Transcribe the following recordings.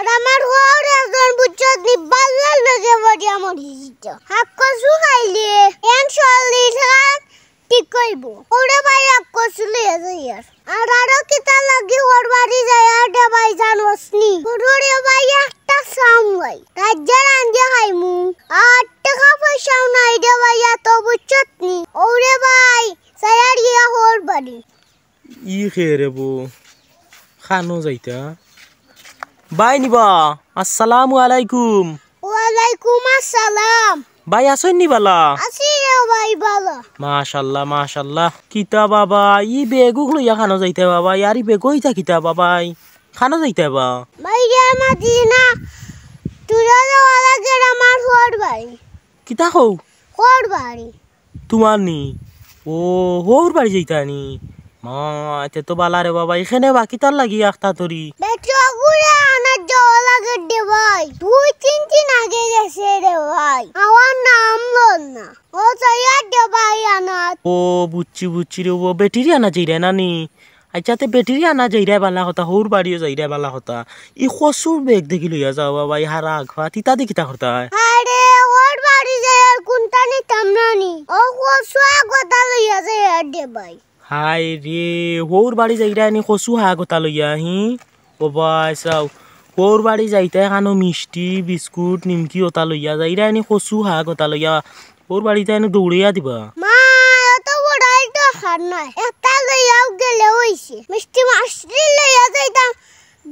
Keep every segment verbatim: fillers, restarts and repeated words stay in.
আর আমার হউর একজন বুঝছত নি, বাল্লার লগে পড়িয়া মরি যিতো। হাক কচু খাইলে এন শরীর খান ঠিক অইবো। ওরে ভাই, হাক কচু লইয়া যাইয়ার। আর আরো কিতা লাগি হউর বাড়ি যাইয়ার দে ভাই জানোস নি? ওরে ভাই, একটা চাউল নাই। রাইজ্জা রান্ধিয়া খাইমু। আর টেকা পয়সাও নাই দে ভাই, এত বুঝছত নি? ওরে ভাই, যাইয়ার গিয়া হউর বাড়ি। ই খে রে বো, খানো যাইতা? ভাই নিবা, আসসালামু আলাইকুম। ওয়ালাইকুম আসসালাম। ভাই আছইন নি বালা? আছি রে ভাই বালা। মাশাআল্লাহ, মাশাআল্লাহ। কিতা বাবা, ই বেগুক লইয়া খানো যাইতা বাবা, ইয়ার ই বেগো ইতা কিতা বাবা, খানো যাইতা বা? ভাই রে, আমার দিনা, তুই ওলা গের আমার হউর বাড়ি। কিতা কও? হউর বাড়ি। তুমার নি? ও, হউর বাড়ি যাইতা নি? মা, এতে তো বালা রে বাবা, ইখানে বা কিতার লাগি আখতা তরি? বেটি অগুরে আনাত যাওয়া লাগে দে ভাই। দুই তিন দিন আগে গেছে রে ভাই। আমার নাম লন না। ও যাইয়ার দে ভাই আনাত। ও, বুঝছি, বুঝছি রে, ও বেটিরে আনাত যাইরায় না নি? আইচ্ছা, তে বেটিরে আনাত যাইরায় বালা কথা, হউর বাড়িও যাইরায় বালা কথা। ই কচুর বেগ দেখি লইয়া যাও বাবা, ই হারা আগফাত, ইতা দি কিতা করতায়? আরে, হউর বাড়ি যাইয়ার কুন্তা নিতাম না নি? ও কচু হাগ অতা লইয়া যাইয়ার দে ভাই। হায় রে, হউর বাড়ি যাইরায় নি কচু হাগ অতা লইয়া, হি? ও ভাই চাও, হউর বাড়ি যাইতায় খানো মিষ্টি, বিস্কুট, নিমকি অতা লইয়া যাইরায় নি কচু হাগ অতা লইয়া। হউর বাড়িত আইনো দৌড়াইয়া দিবা। মা, অত বড়াই দরকার নাই। একটা লইয়াও গেলে অইছে। মিষ্টি মাষ্টি লইয়া যাইতাম,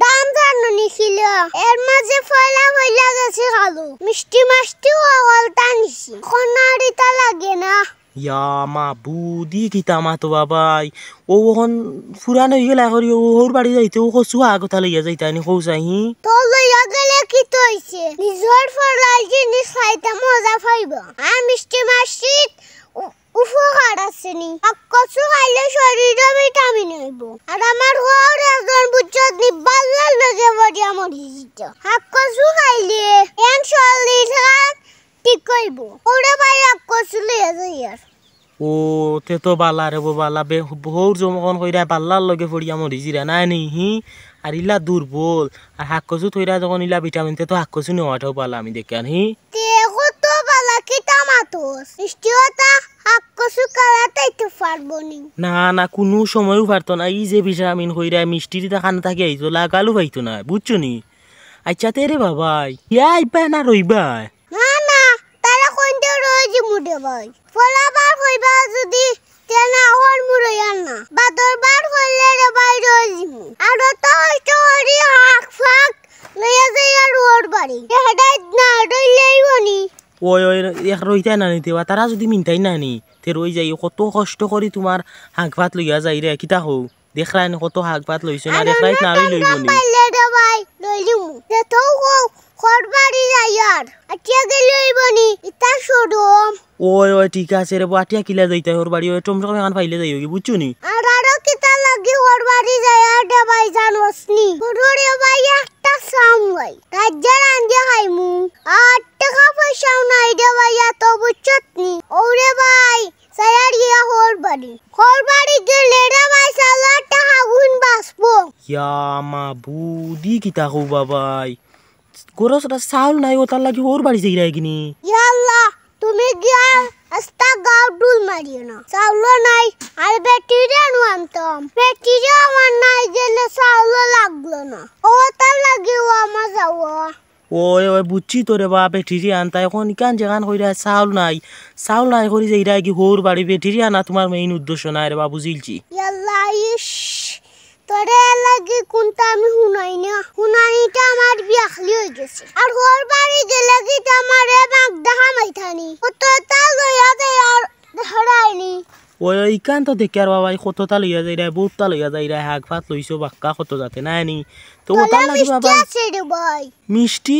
দাম জানো নি কিলা? এর মাঝে পয়লা পয়লা গেছে খালু। মিষ্টি মাষ্টি অকলতা নিছি। কনারিতা লাগে না। ইয়া মাবুদ, ই কিতা মাতো বাবাই? ও অখন ফুরান অইগেলা করি, ও হউর বাড়ি যাইতে, ও কচু হাগ অতা লইয়া যাইতায় নি, কও চাই হি? তো লইয়া গেলে কিতা অইছে? নিজর ফলাইল জিনিস খাইতে মজা পাইবা। আর মিষ্টি মাষ্টিত উ-, উপকার আছে নি। হাক কচু খাইলে শরীরো ভিটামিন অইবো। আর আমার হউর একজন বুঝছত নি, বাল্লার লগে পড়িয়া মরি যিতো। হাক কচু খাইলে এন শরীর খান ঠিক অইবো। ওরে ভাই, হাক কচু লইয়া যাইয়ার। ও, তে তো বালা রে বো, বালা। বে-, হউর যখন কইরায় বাল্লার লগে পড়িয়া মরি যিরা নায় নি, হি? আর ইলা দুর্বল। আর হাক কচু থইরা যখন ইলা ভিটামিন, তে তো হাক কচু নেওয়াটাও বালা আমি দেখার, হি? তে কত বালা, কিতা মাতস? মিষ্টি অতা হাক কচু কালাত আইতে পারবো নি? না, না, কুনু সময়ও পারতো না। ই যে ভিটামিন কইরায়, মিষ্টির ইতা খানো থাকি আইতো, লাগালও পাইতো না, বুঝছো নি? আইচ্ছা, তে রে বাবাই, ইয়া আইবায় না রইবায়? না, না, তারা কইন দে রই যিমু রে ভাই। ফলাবার কইবা যুদি, তে না অর মুরইয়ার না। বাদরবার কইলে রে ভাই রই যিমু। আর অত কষ্ট করি হাক ফাক লইয়া যাইয়ার হউর বাড়ি। এ হেডাইত না, রইলেই বনি। ওই, ওই, এক রইতায় না নি তে বা, তারা যুদি মিনতায় না নি, তে রই যাই, কত কষ্ট করি তুমার হাক ফাত লইয়া যাইরায়, কিতা কও? দেখরায় নি কত হাক ফাত লইছে না, আর দেখরায় না রইল অইবো নি। পাইলে রে ভাই, লইলিমু। তে তো কও, হউর বাড়ি যাইয়ার। আটিয়া গেলে অইবো নি, ইতা শরম। ওই, ওই, ঠিক আছে রে বো, আটিয়া কিলা যাইতায় হউর বাড়ি, ওই টমটম এখান পাইলে যাইওগি, বুঝছো নি? আর আরো কিতা লাগি হউর বাড়ি যাইয়ার দে ভাই জানোস নি? হউর রে ভাই একটা চাউল নাই। রাইজ্জা রান্ধিয়া খাইমু। আর টেকা পয়সাও নাই দে ভাই, এত বুঝছত নি? ওরে ভাই, যাইয়ার গিয়া হউর বাড়ি। হউর বাড়ি গেলে রে ভাই, চাউলর টেকা গুন বাঁচবো। ইয়া মাবুদ, ই কিতা কও বাবাই? ঘরো সারা চাউল নাই, অতার লাগি হউর বাড়ি যাইরায় গি নি? ইয়া আল্লাহ, তুমি গিয়া আস্তা গাঁও ঢুল মারিও না। চাউলও নাই, আর বেটিরে নু আনতাম। বেটিরে আমার নাই গেলে চাউলও লাগলো না। অতার লাগি ও আমার যাওয়া। ওই, ওই, বুঝছি তো রে বা, বেটিরে আনতা। অখন ইখান যেখান কইরায় চাউল নাই, চাউল নাই করি যাইরায় গি হউর বাড়ি, বেটিরে আনা তুমার main উদ্দেশ্য নায় রে বা, বুঝিলছি। ইয়াল্লা, ইশ, তোরে এর লাগি কুন্তা আমি হুনাই না। হুনানিটা আমার বিয়াখলি অইগেছে। আর হউর বাড়ি গেলে কিতা আমারে মাগদা হামাইতায় নি? কততা লইয়া যাইয়ার দেখরায় নি। ওই, ওই, ইখান তো দেখিয়ার বাবাই, কততা লইয়া যাইরায়, বউততা লইয়া যাইরায়, হাক ফাত লইছো, বাক্কা কত জাতে নায় নি। তো অতার লাগি মিষ্টি বাবাই। আছে রে ভাই। মিষ্টি?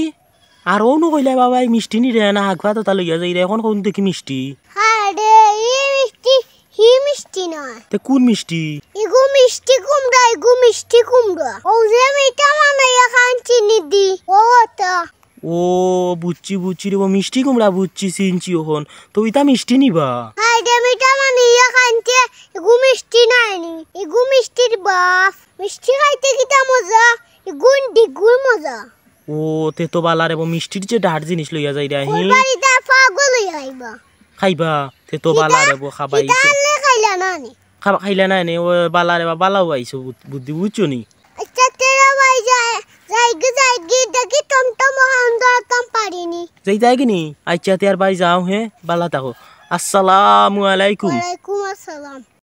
আর অউ নু কইলায় বাবাই, মিষ্টি নি রে না, হাক ফাত অতা লইয়া যাইরায়, অখন কউন দেখি মিষ্টি? হায় রে, ই মিষ্টি, হি মিষ্টি নায়। তে কুন মিষ্টি? ইগু মিষ্টি কুমড়া, ইগু মিষ্টি কুমড়া। অউ যে মিঠা বানাইয়া খাইন চিনি দি, অউ অতা। ও, বুঝছি, বুঝছি রে বা, মিষ্টি কুমড়া বুঝছি, চিনছি অখন। তো ইতা মিষ্টি নি বা? হায় রে, মিঠা বানাইয়া খাইনতে, ইগু মিষ্টি নায় নি, ইগু মিষ্টির বাপ। মিষ্টি খাইতে কিতা মজা, ইগুন দ্বিগুণ মজা। ও, তে তো বালা রে বো, মিষ্টির যে ডাট জিনিস লইয়া যাইরা হি। কুরবানি দা পাগল অইয়া আইবা। খাইবা, তে তো বালা রে বো, খাবাই। ইটা আনলে খাইলা না নি? খাবা, খাইলা না নি? ও বালা রে বা, বালাউ আইছো বুদ-, বুদ্ধি বুঝছো নি? আচ্ছা, তেরা ভাই যায়, যাইগি, যাইগি, দেখি টমটম আন্দা আতাম পারিনি। যাই, যাইগি নি? আচ্ছা, তে আর ভাই যাও হে, বালা থাকো। আসসালামু আলাইকুম। ওয়ালাইকুম আসসালাম।